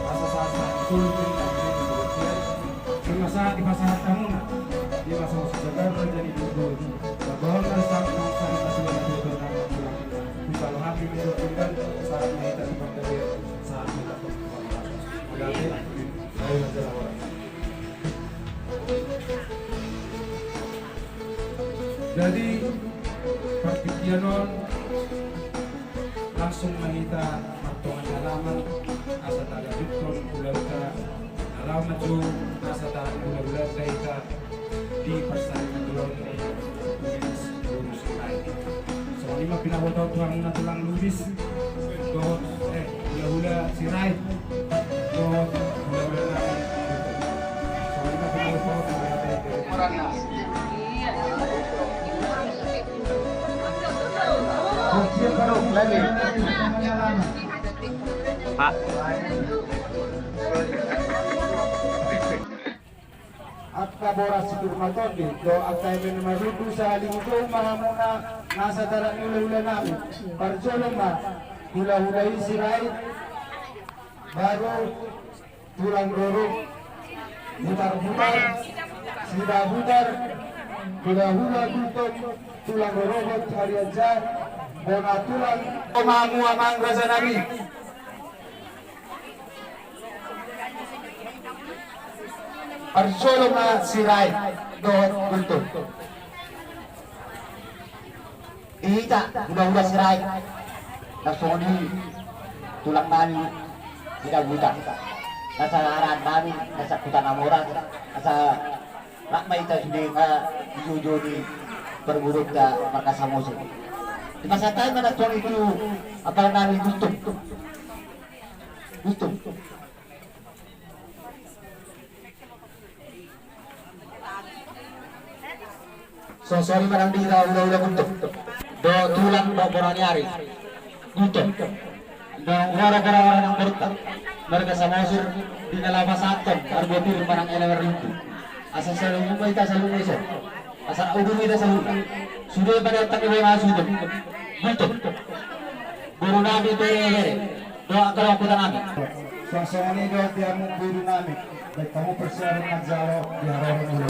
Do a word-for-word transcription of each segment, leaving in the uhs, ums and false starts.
Asa sahat-sahat ni solu, di masa dipasahat hamuna, di masa masa sabar jadi dulu. Bahwa harus saat masa masa yang sudah tulang. Bisa lo hati itu kan saat kita di pangkal saat kita. Oke, ayo, ayo, ayo. Jadi, partingkian on langsung ma hita martonga ni halaman, asa talanjuthon ulaonta na laho maju, asa tahan ulaonta hita di parsaripeon ni Lubis Boru Sirait. Songon i ma pinaboto tu hamuna tulang Lubis. Dohot, eh, hulahula Sirait. Dohot hulahula nami. Pak. Angka boras situr matondi dohot angka eme na marundu, sahalihut ma hamuna nasa tarak ni hulahula nami. Parjolo ma hulahula i Sirait, baru tulang rorobot Butarbutar, Sidabutar, hulahula Gultom, tulang rorobot Harianja, bona tulang. Oma mua mangraja nami. Parjolo ma Sirait dohot Gultom. Hita hulahula Sirait, na songon i tulang nami Sidabutar, na saharaan nami, na sahuta na mora, asa rap ma hita sude nga di joujou ni parboruonta marga Samosir. Dipasahat hami ma na songon i tu apala nami Gultom. Gultom. Songon i ma nang di hita hulahula Gultom. Dohot tulang dohot bona ni ari Gultom. Dohot bona bona nang borunta marga Samosir di na laho pasahathon argo pir manang ela marlumbu. Asa saluhutna hita saluhutna ison. Asa udur hita saluhutna. Sude pada otak ibu na sude. Gultom. Boru nami bere bere. Dohot angka dongan huta nami. Songon i dohot di hamu boru nami. Baen hamu parsiajar manjalo di haroro mulu.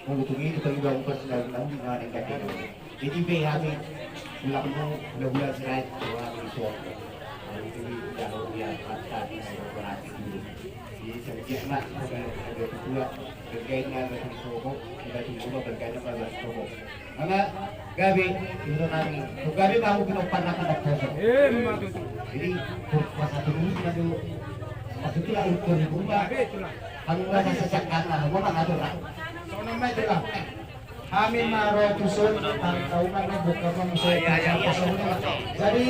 Molo tung i tu pagi bang pas daun daun di mana yang kata. Jadi be hami ulang mu ulang ulang serai ulang di suap. Jadi udah udah mata di suap berarti dulu. Jadi sejak nak ada ketua bergainya ada di suap, ada di suap bergainya ada di suap. Maka gabe itu nami. Gabe mau kita pernah kata kosong. Jadi pas satu minggu satu. Maksudnya ukur rumah. Kalau nggak sesekan lah, gua nggak ngatur lah. Sono mai tulang. Hami ma ro tuson, tangkau ma na buka ma musa. Jadi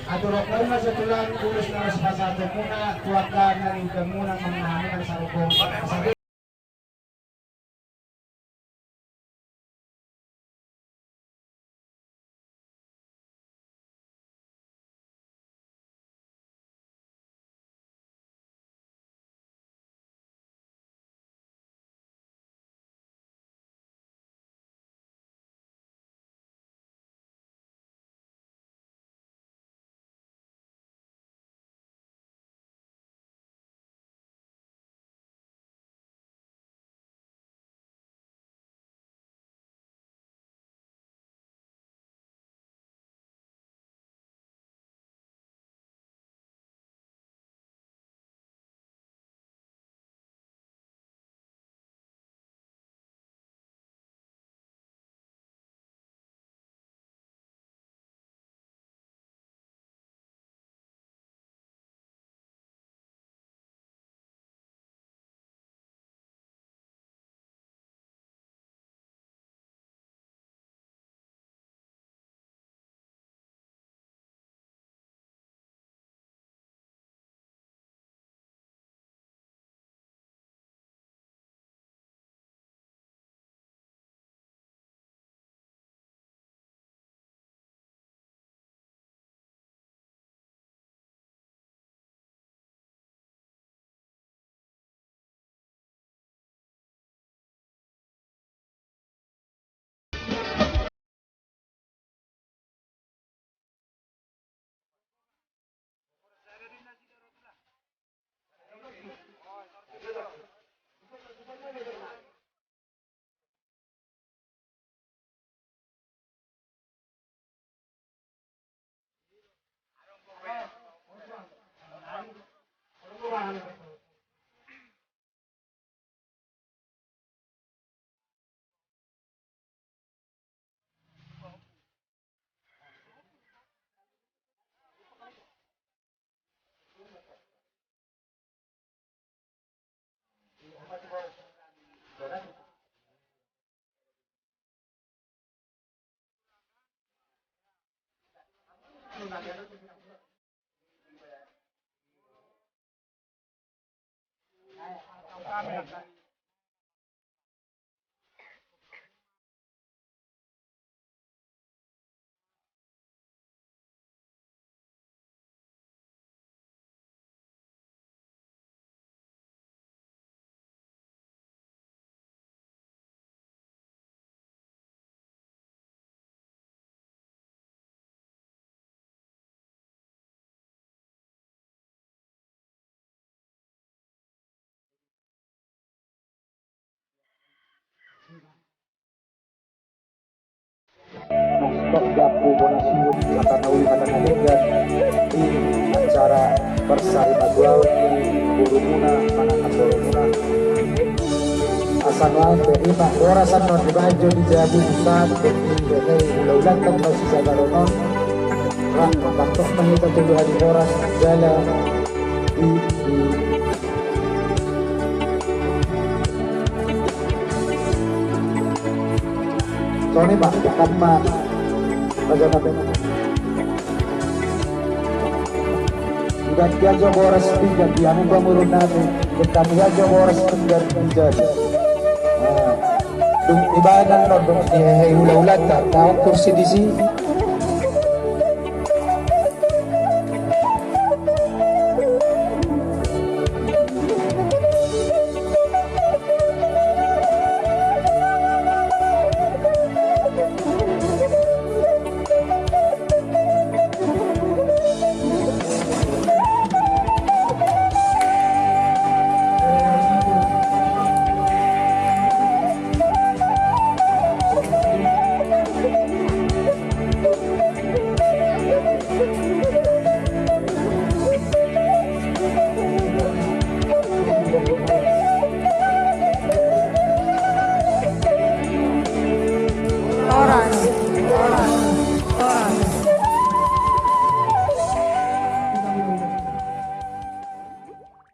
atur rokok ma setulang, tulus na mas pasal temuna, kuatkan na liukan muna, mangahamu na sarukong. Nonstop japu bona siwut, mata na uli mata na denggan. Di acara bersari magual di borumuna manang borumuna. Asa nuaeng pe ima horas annon di bajo di jabu usan di hehe ulaulanta na sisagaronon. Ra mantok mahita tolu hali horas jala di di Soni, Pak, kan ma raja nabe. Iban dia jo boras pinggan di anu pamurun nami. Iban kami dia jo boras pinggan di jadi. Nah, dung ibanan non dung di hehe ulaulanta, tahu kursi di si.